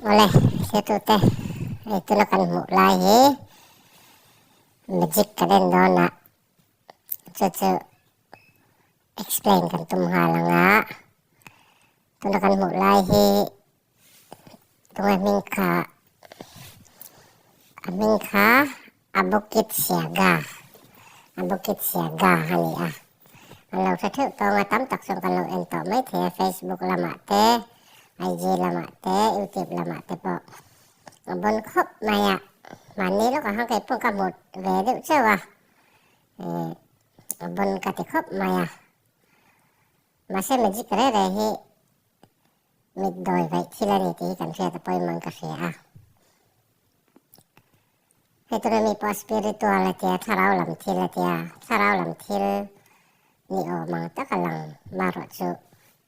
Awle, hretute, hei tuna kan hmuh lai hi magic kan en dawn a, chu chu explain kan tum nghal ang a, tuna kan hmuh lai hi tunge hming kha a hming kha a Bukit Siaga a Bukit Siaga a ni a, an lo hre theuh tawng a tam tak chuan kan lo en tawh mai thei a Facebook lamah te IG lamah te YouTube lamah te pawh a bawn khawp mai a mahni lawkah khan kei pawh ka hmu ve deuh chauh a eh a bawn ka ti khawp mai a mahse magic reh reh hi mit dawi vaih thil a ni tih hi kan hriat a pawimawh in ka hria a. Hei tuna mi pawh spiritual a tia, thlarau lam thil a tia, thlarau lam thil ni awm ang tak a lang marawh chu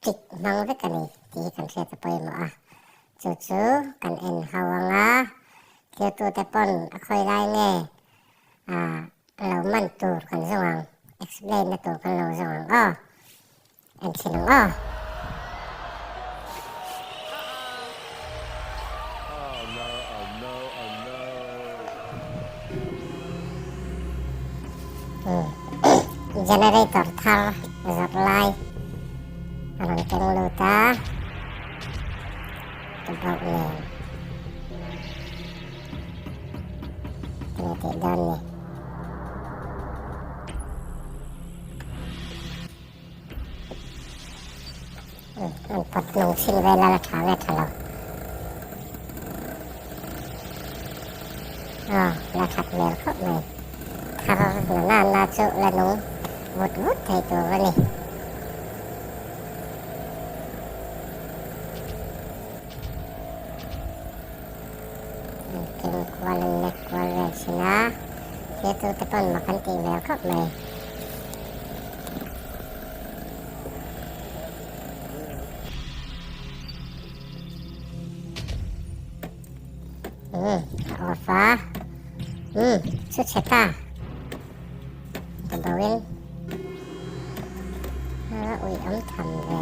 trick hmang vek a ni tih hi kan hriat a pawimawh a. Chu chu kan en ho ang a, thiltute pawn a khawi lai nge a lo man tur kan zawng ang, explain na tur kan lo zawng ang aw. En thin ang aw. Generator thar zawrh lai a rawn keng lut a, tubauh nen tinge tih dawn ni. An pawt nung chin vel a la tha nge tha lo. Aw la that hmel khawp mai. Thar na na na chu la nung vut vut thei tur a ni. An keng kual an nek kual vel thin a, thirtute pawn mak an tih hmel khawp mai. Umm a off a, umm chu chhe ta ka bo in a ui awm tham ve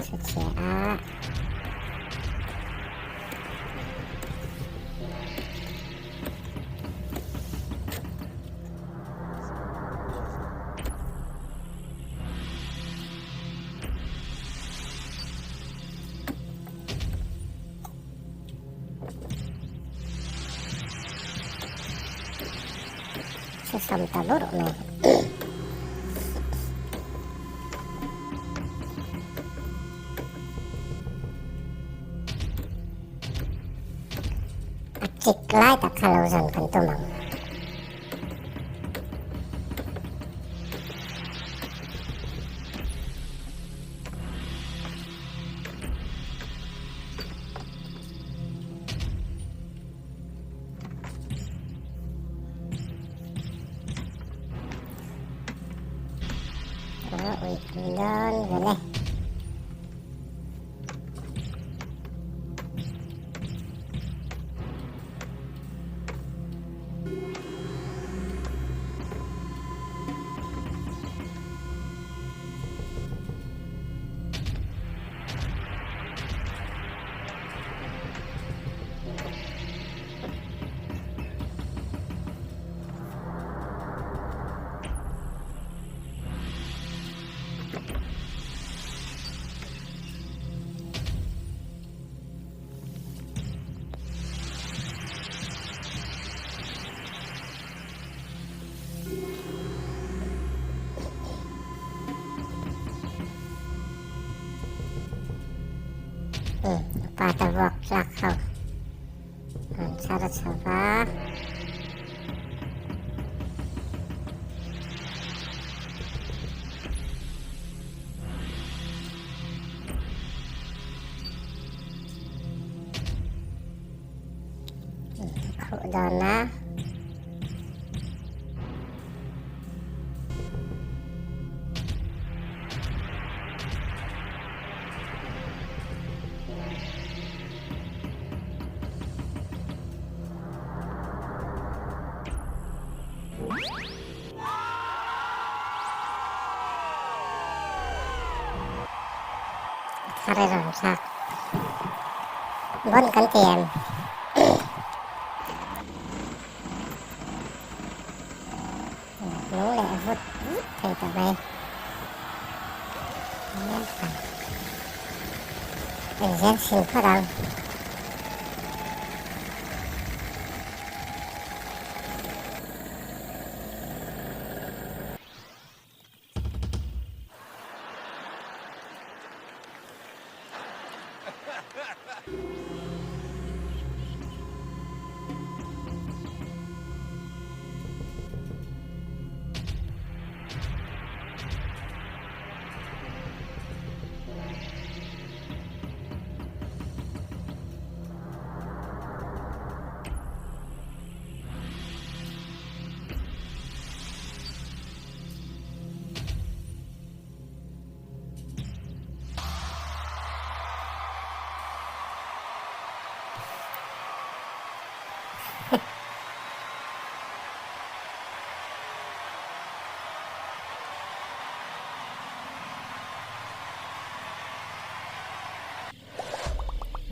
chu chhe a. Chusam ta bur mai. A chik lai tak kha lo zawn kan tum ang. Ui dawn vele. Pa ta vuak tlak ho an chhar chho va. Khuh dawn a. thar i rawn thlak bon kan ti em? Nung leh vut vut thei tawh mai. Engzel chhin phawt ang.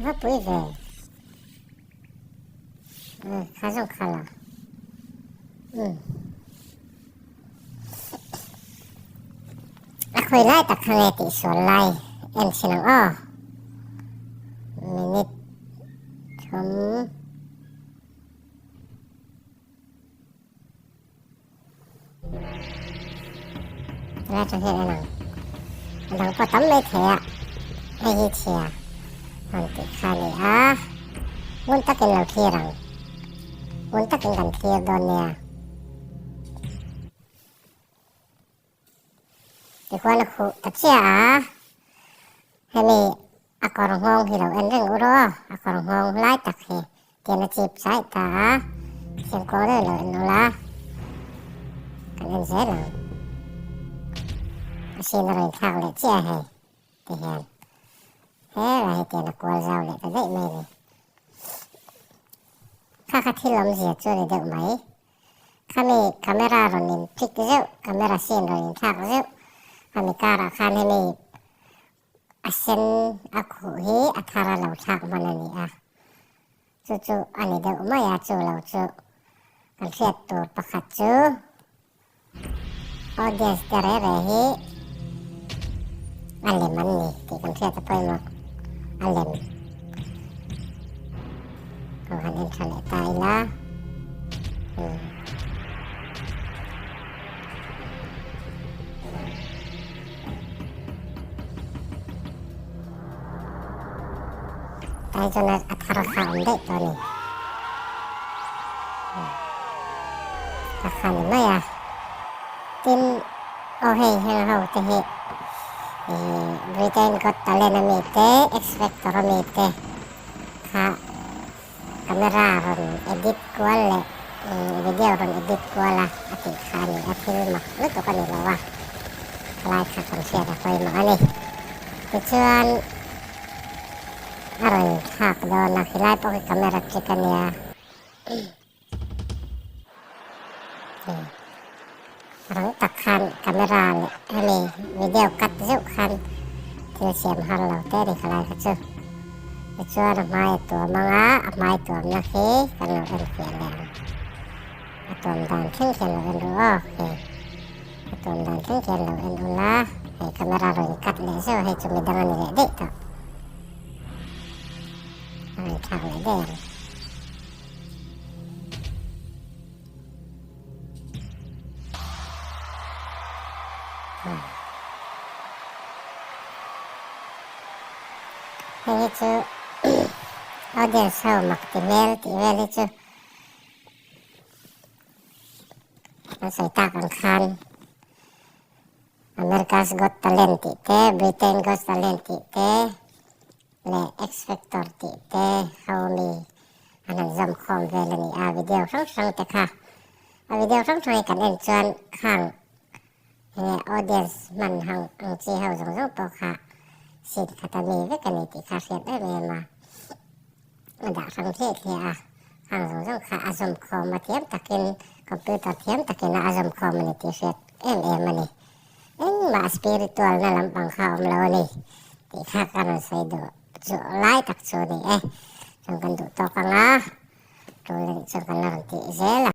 Va pui ve. Kha zawng kha la. A khawi lai tak kha nge tih sual lai en thin ang aw. Minute thum. Lai tang hian en ang. A dang pawh tam mai thei a. Hei hi chhia rawn tih kha a ni a. Ngun takin lo thlir ang. Ngun takin kan thlir dawn nia. Tichuan a khuh ta chiah a, hemi a kawr nghawng hi lo en reng u rawh, a kawr nghawng lai tak hi tian a chip chaih ta a, thingkung deuh lo en ula, kan en zel ang. A sin a rawn inthlak leh chiah a hei ti hian helai hi tian a kual zau leh ta daih mai a ni. Kha kha thil awmzia chu a ni deuh mai. Khami camera rawn in flick zeuh, camera scene rawn in thlak zeuh, khami karah khan hemi a sen a khuh hi a thar a lo thlak hman a ni a, chu chu a ni deuh mai a, chu lo chu kan hriat tur pakhat chu audience te re re hi a lem an ni tih kan hriat a pawimawh, a lem ho han en tha leh ta ila. Tah chuan a thar kha a awm daih tawh a ni. Ta kha ni mai a. Tin, aw hei heng ho te hi Britain Got Talent a mi te, X Factor a mi te kha camera rawn edit kual leh video rawn edit kual a a tih kha a ni a, thil mak lutuk a ni lo a, khalai kha kan hriat a pawimawh a ni. Tichuan a rawn thlak dawn a, khilai pawh khi camera trick a nia. Rang tak khan camera leh hemi video cut zeuh khan thil siam har lo te a ni khalai kha chu. Tichuan a hmai a tuam ang a, a hmai tuamna khi kan lo en fiah leh ang. A tuam dan thleng khian lo en ru aw hei. A tuam dan thleng khian lo en ula, hei camera rawn cut leh zeuh a hei chu midang a ni leh daih tawh. A rawn thlak leh daih ang. Hei hi chu audience ho mak ti hmel tih vel hi chu an sawi tak ang khan America's Got Talent tih te Britain Got Talent tih te leh X-Factor tih te ho mi an han zawm khawm vel a ni a, video hrang hrang te kha a video hrang hrang hi kan en chuan khang enge audience hman hang ang chi ho zawng zawng pawh kha seat khat a mi vek a ni tih kha hriat em em a, a dah hrang hliah hliah a, khang zawng zawng kha a zawm khawm a thiam takin computer thiam takin a zawm khawm a ni tih hriat em em a ni. Engmah spiritual na lampang kha a awm lo a ni. Tih kha ka rawn sawi duh chu lai tak chu a ni e. Chuan kan duh tawk ang a, tul a nih chuan kan la rawn tih zel a.